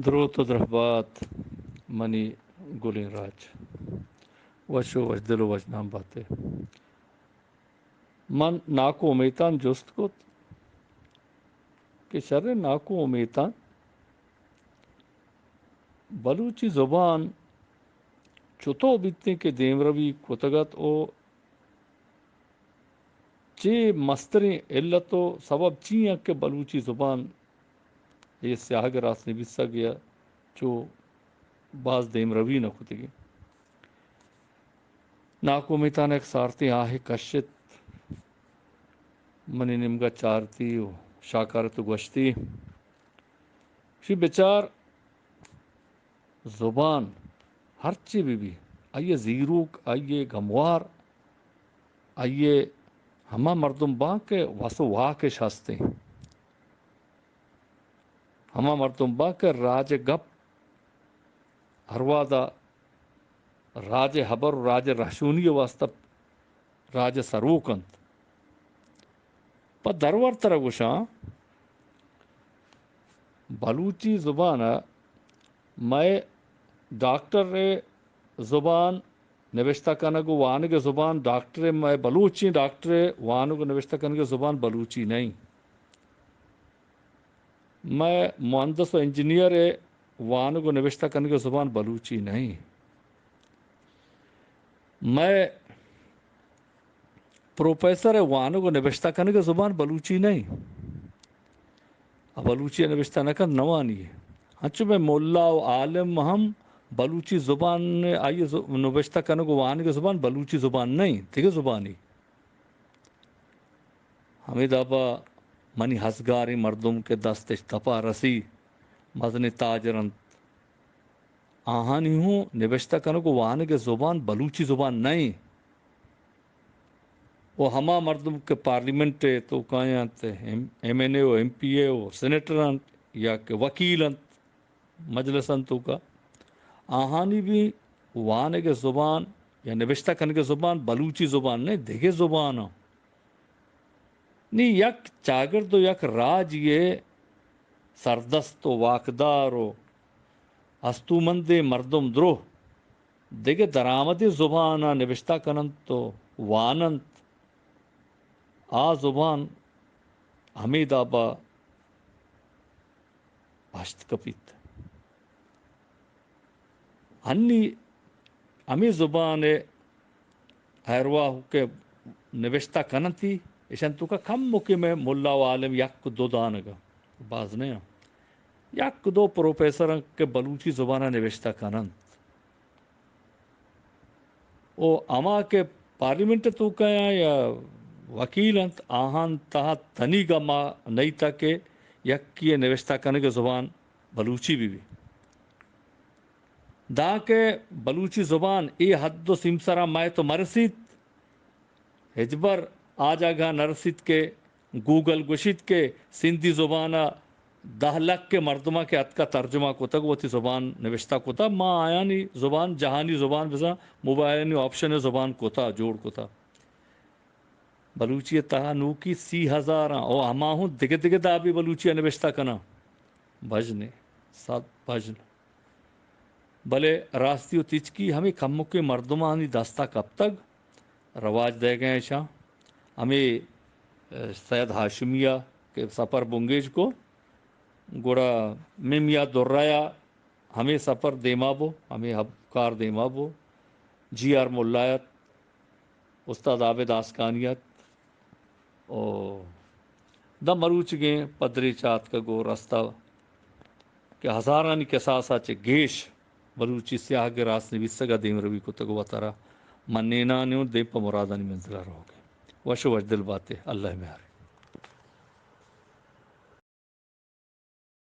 دروت و درہبات منی گلیں راج، وش و وشدل و وشنام باتے۔ من ناکو امیتان جست کت کہ شر ناکو امیتان، بلوچی زبان چطو بیتیں کہ دیمروی کتگت و چے مستریں علت و سبب چی انت کہ بلوچی زبان اے سیاہگ ء راست نبیسگ ء چو باز دیمروی نہ کتگی؟ ناکو امیتان یک سارتیں آہے کشت، منی نیمگا چارتی و شاکارت و گوشتی، شی بچار زبان ہرچی بہ بی، آئی ء زیروک، آئی ء گموار، آئی ء ہما مردم باں کہ وس و واکش ہستیں، ہما مردم باں کہ راج ء گپ ہر وہدا راج ء ہبر و راج ء رہشونی ء واستہ راج ء سروک انت۔ پہ درور ترا گوشاں، بلوچی زبان ء مئے ڈاکٹر ء زبان نبشتہ کنگ و وانگ ء زبان، ڈاکٹر ء مئے بلوچیں ڈاکٹر ء وانگ و نبشتہ کنگ ء زبان بلوچی نہ انت۔ مئے مہندس و انجینئر ء وانگ و نبشتہ کنگ ء زبان بلوچی نہ انت۔ مئے پروفیسر ء وانگ و نبشتہ کنگ ء زبان بلوچی نہ انت۔ آ بلوچی ء نبشتہ نہ کنت، نہ وانی۔ انچو مئے ملا و عالم ہم بلوچی زبان ء آئی ء ز-، نبشتہ کنگ و وانگ ء زبان بلوچی زبان نہ انت، دگہ زبانی۔ ہمے دابا منی ہزگاریں مردم کہ دستش دپا رسی، مزنیں تاجر انت، آہانی ہوں نبشتہ کنگ و وانگ ء زبان بلوچی زبان نہ انت۔ و ہما مردم کہ پارلیمنٹ ء توکا انت، ایم، ایم این اے و ایم پی اے و سینیٹر انت یا کہ وکیل انت، مجلس انت توکا، آہانی بھی وانگ ء زبان یا نبشتہ کنگ ء زبان بلوچی زبان نہ، دگہ زبان انت۔ نی یک چاگرد و یک راجی ء سردست و واکدار و ہستومندیں مردم درو دگہ درآمدیں زبان ء نبشتہ کننت و واننت، آ زبان ہمے دابا پشت کپیت۔ ہنی ہمے زبان ء ہیرواہ کہ نبشتہ کننتی، ایشان توکا کمکے مئے ملا و عالم یک دو دانگا، باز نہ، یک دو پروفیسر انت کہ بلوچی زبان ء نبشتہ کننت۔ و ہما کہ پارلیمنٹ ء توکا یا وکیل انت، آہان تہا تنیگا ما نئیتا کہ یکی ء نبشتہ کنگ ء زبان بلوچی بہ بی۔ دانکہ بلوچی زبان اے حد و سیمسرا مئے تو مرسیت، ہچبر آ جاگہ نرسیت کہ گوگل گوشیت کہ سندھی زبان ء دہ لکھ ء مردماں کہ اتکا ترجمہ کتگ، وتی زبان نوشتہ کتگ، ما آیانی زبان جہانی زبان بزاں موبائلانی آپشن ء زبان کتگ، جوڑ کتگ۔ بلوچی ء تہا نوکی سی ہزار آں، او ہما ہوں دگہ دگہ دابے بلوچی ء نوشتہ کناں۔ بژن ء، صد بژن۔ بلے راستی و تچکی ہمے کمکیں مردمانی دستا کپتگ، رواج دئیگا ایشاں۔ ہمے، ء، سید ہاشمی ء کہ سفر بنگیج کو، گڑا میم یا درہ ء ہمے سفر دیما بو، ہمے ہب-، کار دیما بو۔ جی آر ملا ات، استاد عابد آسکانی ات، او داں مروچیگیں پدریچ آتکگ و رستہ کہ ہزارانی کساسا چہ گیش بلوچی سیاہگ ء راست نویسگ ء دیمروی کتگ و وتارا منینان اوں دیم پہ مرادانی منزل ء روگ ء۔ وش و وشدل باتے، اللہ ء میار۔